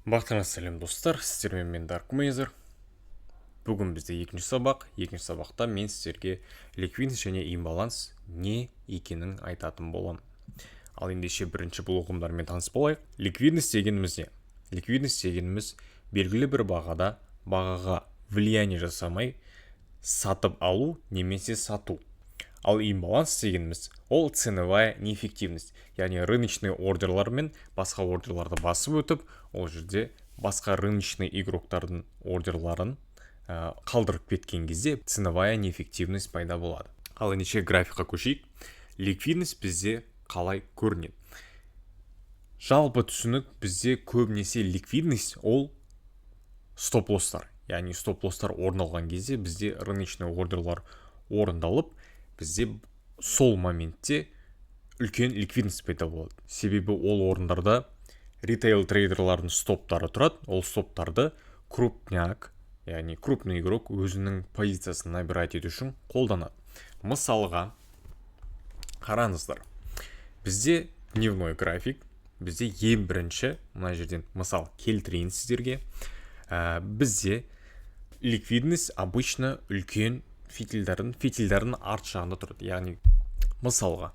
Бақтарыңызға сәлем, достар! Сіздермен мен, Dark Mazer. Бүгін бізде екінші сабақ. Екінші сабақта мен сіздерге ликвидность және имбаланс не екенін айтатын боламын. Ал ендеше бірінші бұл ұғымдармен таныс болайық. Ликвидность дегеніміз не? Ликвидность дегеніміз — белгілі бір бағада бағаға влияние жасамай сатып алу немесе сату. Ал имбаланс дегеніміз — ол ценовая неэффективность, яғни рыночный ордерлар мен басқа ордерларды басып өтіп, ол жерде басқа рыночный игроктардың ордерларын қалдырып кеткен кезде ценовая неэффективность пайда болады. Ал ендеше графикқа көшейік. Ликвидность бізде қалай көрінеді? Жалпы түсінік: бізде көбінесе ликвидность ол стоп лосстар, яғни стоп лосстар орын алған кезде бізде рыночный ордерлар орындалып, бізде сол моментте үлкен ликвидность пайда болады. Себебі ол орындарда ритейл трейдерлардың стоптары тұрады. Ол стоптарды крупняк, яғни крупный игрок өзінің позициясын набирать ету үшін қолданады. Мысалға, қараңыздар, бізде дневной график. Бізде ең бірінші мына жерден мысал келтірейін сіздерге. Бізде ликвидность обычно үлкен фитильдердің арт жағында тұрады. Яғни, мысалға,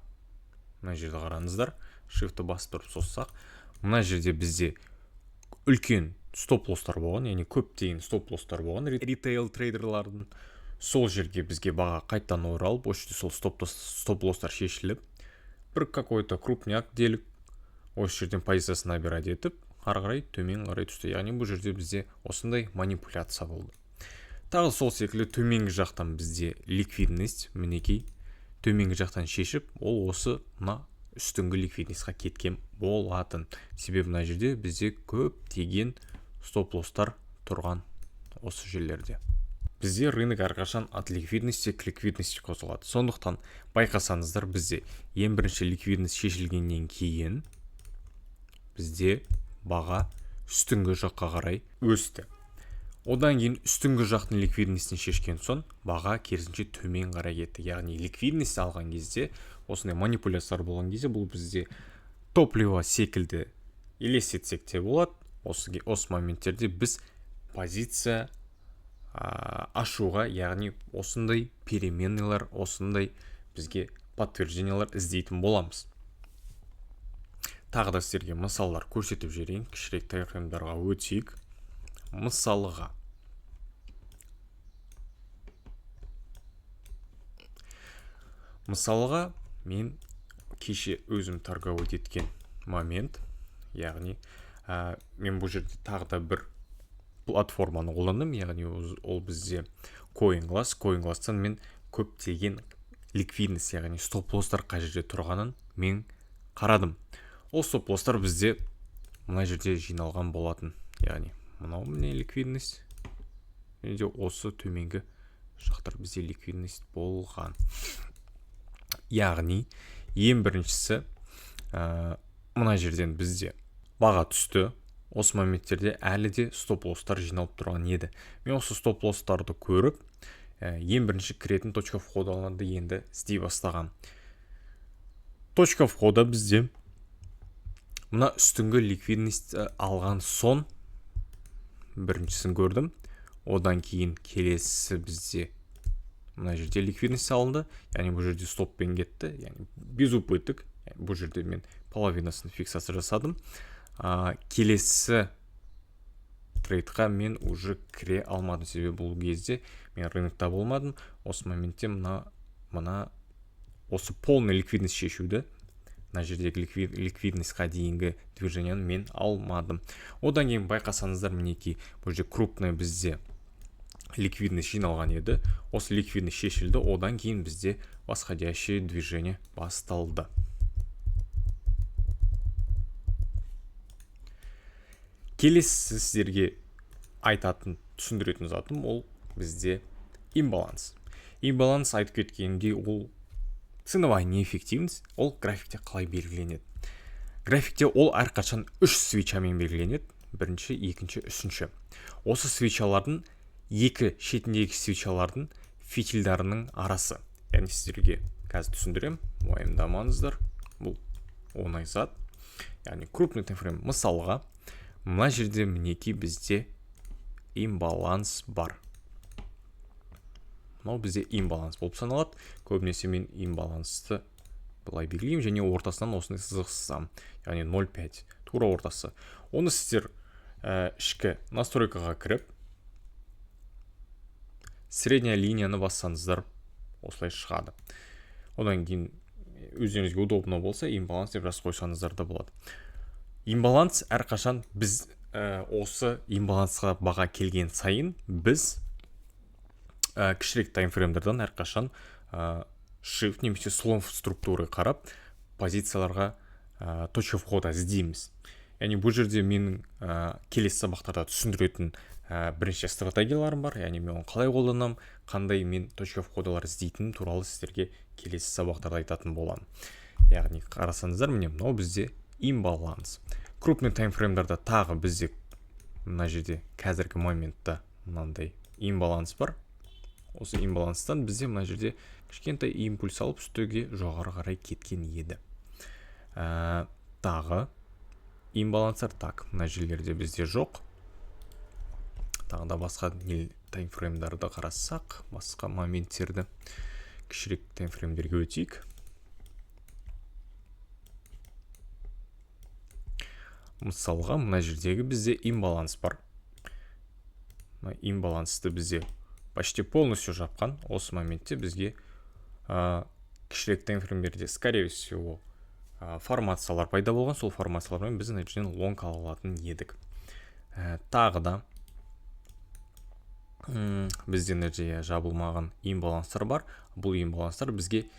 мына жерде қараңыздар, shift басып тұрып созсақ, мына жерде бізде үлкен стоп лосстар болған, яғни көптеген стоп лосстар болған ритейл трейдерлардың. Сол жерге бізге баға қайтадан оралып, осы жерде сол стоп лосстар шешіліп, бір какой то крупняк делік осы жерден позициясын набирать етіп, ары қарай төмен қарай түсті. Яғни бұл жерде бізде осындай манипуляция болды. Тағы сол секілді төменгі жақтан бізде ликвидность, мінекей, төменгі жақтан шешіп, ол осы мына үстіңгі ликвидностьқа кеткен болатын. Себебі мына жерде бізде көптеген стоп лосстар тұрған. Осы жерлерде бізде рынок әрқашан от ликвидности к ликвидности қозғалады. Сондықтан байқасаңыздар, бізде ең бірінші ликвидность шешілгеннен кейін бізде баға үстіңгі жаққа қарай өсті. Одан кейін үстіңгі жақтың ликвидностін шешкен соң баға керісінше төмен қарай кетті. Яғни ликвидность алған кезде, осындай манипуляциялар болған кезде, бұл бізде топливо секілді елестетсек те болады. Осы моменттерде біз позиция ашуға, яғни осындай переменныйлар, осындай бізге подтверждениялар іздейтін боламыз. Тағы да сіздерге мысалдар көрсетіп жіберейін. Кішірек таймфреймдарға өтейік. Мысалға, мен кеше өзім торговать еткен момент, яғни мен бұл жерде тағы да бір платформаны қолдандым, яғни ол бізде CoinGlass. CoinGlass'тан мен көптеген ликвидность, яғни стоп лосстар қай жерде тұрғанын мен қарадым. Ол стоп лосстар бізде мына жерде жиналған болатын, яғни мынау, міне, ликвидность және де осы төменгі жақтар бізде ликвидность болған. Яғни ең біріншісі, мына жерден бізде баға түсті. Осы моменттерде әлі де стоп лосстар жиналып тұрған еді. Мен осы стоп лосстарды көріп, ең бірінші кіретін точка входаларды енді іздей бастаған. Точка входа бізде мына үстіңгі ликвидность алған соң біріншісін көрдім. Одан кейін келесісі бізде мына жерде ликвидность алынды, яғни бұл жерде стоппен кетті, яғни без убыток. Бұл жерде мен половинасын фиксация жасадым. Келесі трейдқа мен уже кіре алмадым, себебі бұл кезде мен рынокта болмадым. Осы моментте мына осы полный ликвидность шешуді, мына жердегі ликвидностьқа дейінгі движениені мен алмадым. Одан кейін байқасаңыздар, мінекей, бұл жерде крупный бізде ликвидность жиналған еді. Осы ликвидность шешілді, одан кейін бізде восходящее движение басталды. Келесі сіздерге айтатын, түсіндіретін затым — ол бізде имбаланс. Имбаланс, айтып кеткенімдей, ол ценовая неэффективность. Ол графикте қалай белгіленеді? Графикте ол әрқашан үш свечамен белгіленеді: бірінші, екінші, үшінші. Осы свечалардың екі шетіндегі свечалардың фитильдарының арасы. Яғни сіздерге қазір түсіндіремін, уайымдамаңыздар, бұл оңай зат. Яғни крупный таймфрейм, мысалға, Мына жерде мінекей бізде имбаланс бар. Мынау бізде имбаланс болып саналады. Көбінесе мен имбалансты былай белгілеймін және ортасынан осындай сызық сызамын. Яғни 0,5 тура ортасы. Оны сіздер ішкі настройкаға кіріп, средняя линияны бассаңыздар осылай шығады. Одан кейін өздеріңізге удобно болса имбаланс деп жазып қойсаңыздар да болады. Имбаланс әрқашан біз осы имбалансқа баға келген сайын біз кішірек таймфреймдерден әрқашан shift немесе слом структуры қарап позицияларға точка входа іздейміз. Яғни бұл жерде менің келесі сабақтарда түсіндіретін бірнеше стратегияларым бар. Яғни мен оны қалай қолданамын, қандай мен точка входалар іздейтінім туралы сіздерге келесі сабақтарда айтатын боламын. Яғни қарасаңыздар, міне мынау бізде имбаланс. Крупный таймфреймдарда тағы бізде мына жерде қазіргі моментта мынандай имбаланс бар. Осы имбаланстан бізде мына жерде кішкентай импульс алып үстіге жоғары қарай кеткен еді. Тағы имбаланстар, так, мына жерлерде бізде жоқ. Тағы да басқа таймфреймдарды қарасақ, басқа моменттерді кішірек таймфреймдерге өтейік. Мысалға, мына жердегі бізде имбаланс бар. Мына имбалансты бізде почти полностью жапқан. Осы моментте бізге кішірек таймфреймдерде, скорее всего, формациялар пайда болған. Сол формациялармен біз мына жерден лонг ала алатын едік. Тағы да бізде мына жерде жабылмаған имбаланстар бар. Бұл имбаланстар бізге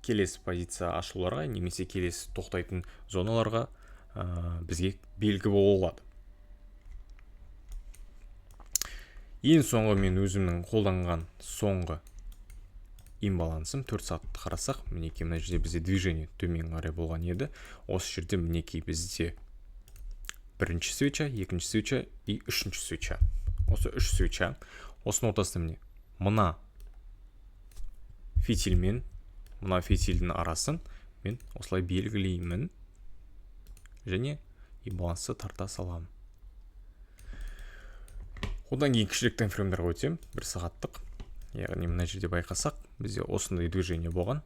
келесі позиция ашуларға немесе келесі тоқтайтын зоналарға бізге белгі бола алады. Ең соңғы мен өзімнің қолданған соңғы имбалансым 4 сағатты қарасақ, мінекей мына жерде бізде движение төмен қарай болған еді. Осы жерде мінекей бізде бірінші свеча, екінші свеча и үшінші свеча. Осы үш свеча, осының ортасында міне мына фитиль мен мына фитильдің арасын мен осылай белгілеймін және имбалансты тарта саламын. Одан кейін кішірек таймфреймдерге өтемін, 1 сағаттық. Яғни мына жерде байқасақ, бізде осындай движение болған.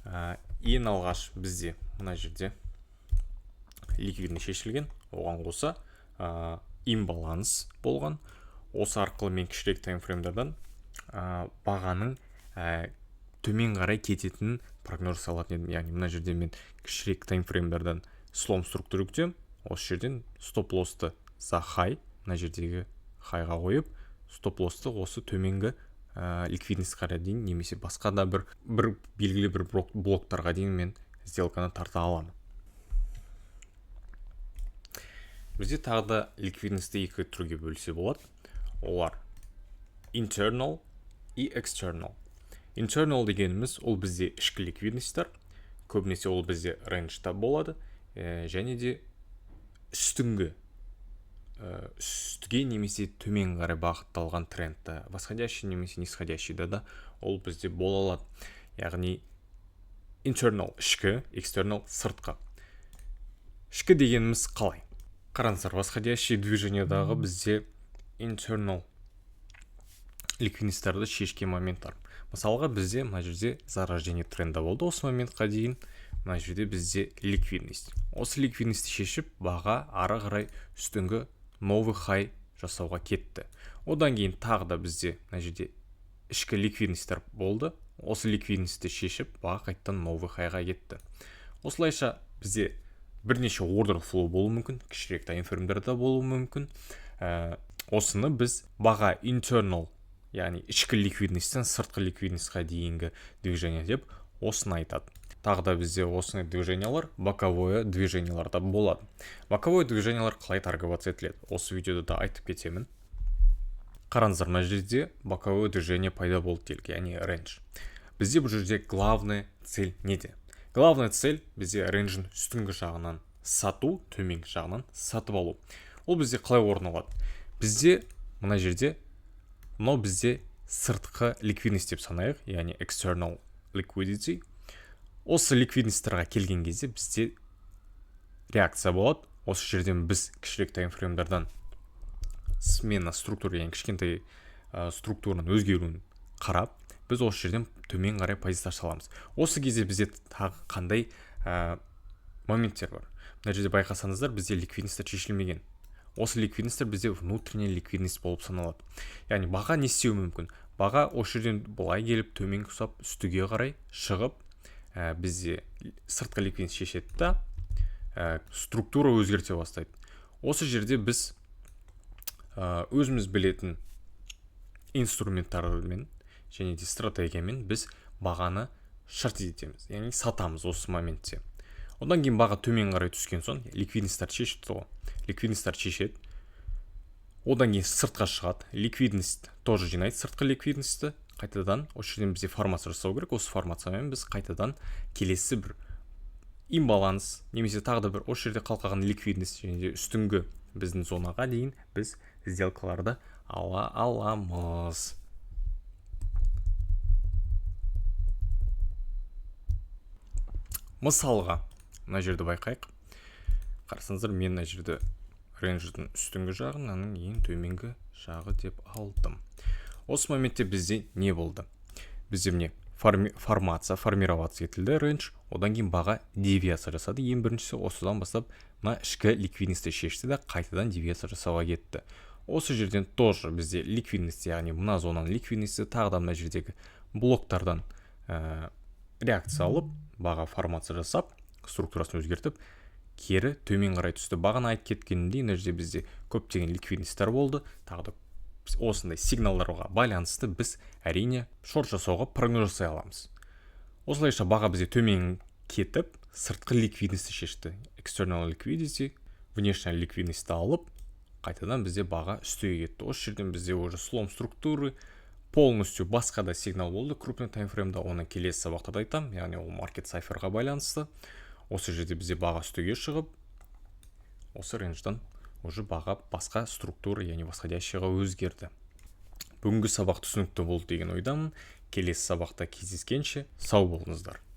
Ең алғаш бізде мына жерде ликвидный шешілген, оған қоса имбаланс болған. Осы арқылы мен кішірек таймфреймдерден бағаның төмен қарай кететінін прогноз салатын едім. Яғни мына жерде мен кішірек таймфреймдерден слом структура күтемін. Осы жерден стоп-лоссты за хай, мына жердегі хайға қойып, стоп-лоссты осы төменгі ликвидностьқа дейін немесе басқа да бір белгілі бір блоктарға дейін мен сделканы тарта аламын. Бізде тағы да ликвидностьті екі түрге бөлсе болады. Олар internal и external. Internal дегеніміз ол бізде ішкі ликвидностьтар, көбінесе ол бізде рейнджда болады, және де үстіңгі, үстіге немесе төмен қарай бағытталған трендті, восходящий немесе нисходящийда да ол бізде бола алады. Яғни internal ішкі, external сыртқы. Ішкі дегеніміз қалай? Қараңыздар, восходящий движениедағы бізде internal ликвидностьтарды шешкен моменттар. Мысалға, бізде мына жерде зарождение тренда болды осы моментқа дейін. Мына жерде бізде ликвидность. Осы ликвидностьті шешіп, баға ары қарай үстіңгі новый хай жасауға кетті. Одан кейін тағы да бізде мына жерде ішкі ликвидностьтар болды. Осы ликвидностьті шешіп, баға қайтадан новый хайға кетті. Осылайша бізде бірнеше order flow болуы мүмкін, кішірек таймфреймдерде болуы мүмкін. Осыны біз баға internal, яғни ішкі ликвидностьтен сыртқы ликвидностьқа дейінгі движение деп осыны айтады. Тағы да бізде осындай движениялар, боковое движениялар да болады. Боковое движениялар қалай торговаться етіледі? Осы видеода да айтып кетемін. Қараңыздар, мына жерде боковое движение пайда болды делік, яғни рейндж. Бізде бұл жерде главная цель неде? Главная цель бізде рейндждің үстіңгі жағынан сату, төменгі жағынан сатып алу. Ол бізде қалай орын алады? Бізде мына жерде мынау бізде сыртқы ликвидность деп санайық, яғни external liquidity. Осы ликвидностьтарға келген кезде бізде реакция болады. Осы жерден біз кішірек таймфреймдардан смена структура, яғни кішкентай структураның өзгеруін қарап, біз осы жерден төмен қарай позиция аша аламыз. Осы кезде бізде тағы қандай моменттер бар? Мына жерде байқасаңыздар, бізде ликвидностьтер шешілмеген. Осы ликвидностьтер бізде внутренняя ликвидность болып саналады. Яғни баға не істеуі мүмкін? Баға осы жерден былай келіп, төмен ұқсап, үстіге қарай шығып, бізде сыртқы ликвидность шешеді да, структура өзгерте бастайды. Осы жерде біз өзіміз білетін инструменттармен және де стратегиямен біз бағаны шорт етеміз, яғни сатамыз осы моментте. Одан кейін баға төмен қарай түскен соң ликвидностьтарды шешіпті ғой, ликвидностьтарды шешеді. Одан кейін сыртқа шығады, ликвидность тоже жинайды, сыртқы ликвидностьті. Қайтадан осы жерден бізде формация жасау керек. Осы формациямен біз қайтадан келесі бір имбаланс немесе тағы да бір осы жерде қалқаған ликвидность және де үстіңгі біздің зонаға дейін біз сделкаларды ала аламыз. Мысалға, мына жерді байқайық. Қарасаңыздар, мен мына жерді рейндждің үстіңгі жағын, мынаның ең төменгі жағы деп алдым. Осы моментте бізде не болды? Бізде міне формация формироваться етілді, рейндж. Одан кейін баға девиация жасады. Ең біріншісі осыдан бастап мына ішкі ликвидностьті шешті да, қайтадан девиация жасауға кетті. Осы жерден тоже бізде ликвидность, яғни мына зонаның ликвидності, тағы да мына жердегі блоктардан реакция алып, баға формация жасап, структурасын өзгертіп, кері төмен қарай түсті. Бағана айтып кеткенімдей, мына жерде бізде көптеген ликвидностьтар болды. Тағы да осындай сигналдарға байланысты біз, әрине, шорт жасауға прогноз жасай аламыз. Осылайша баға бізде төмен кетіп, сыртқы ликвидностьті шешті, external liquidity, внешняя ликвидностьті алып, қайтадан бізде баға үстіге кетті. Осы жерден бізде уже слом структуры, полностью басқа да сигнал болды крупный таймфреймда. Оны келесі сабақтарда айтамын, яғни ол маркет сайферға байланысты. Осы жерде бізде баға үстіге шығып, осы рейндждан уже баға басқа структура, яғни восходящийға өзгерді. Бүгінгі сабақ түсінікті болды деген ойдамын. Келесі сабақта кездескенше сау болыңыздар.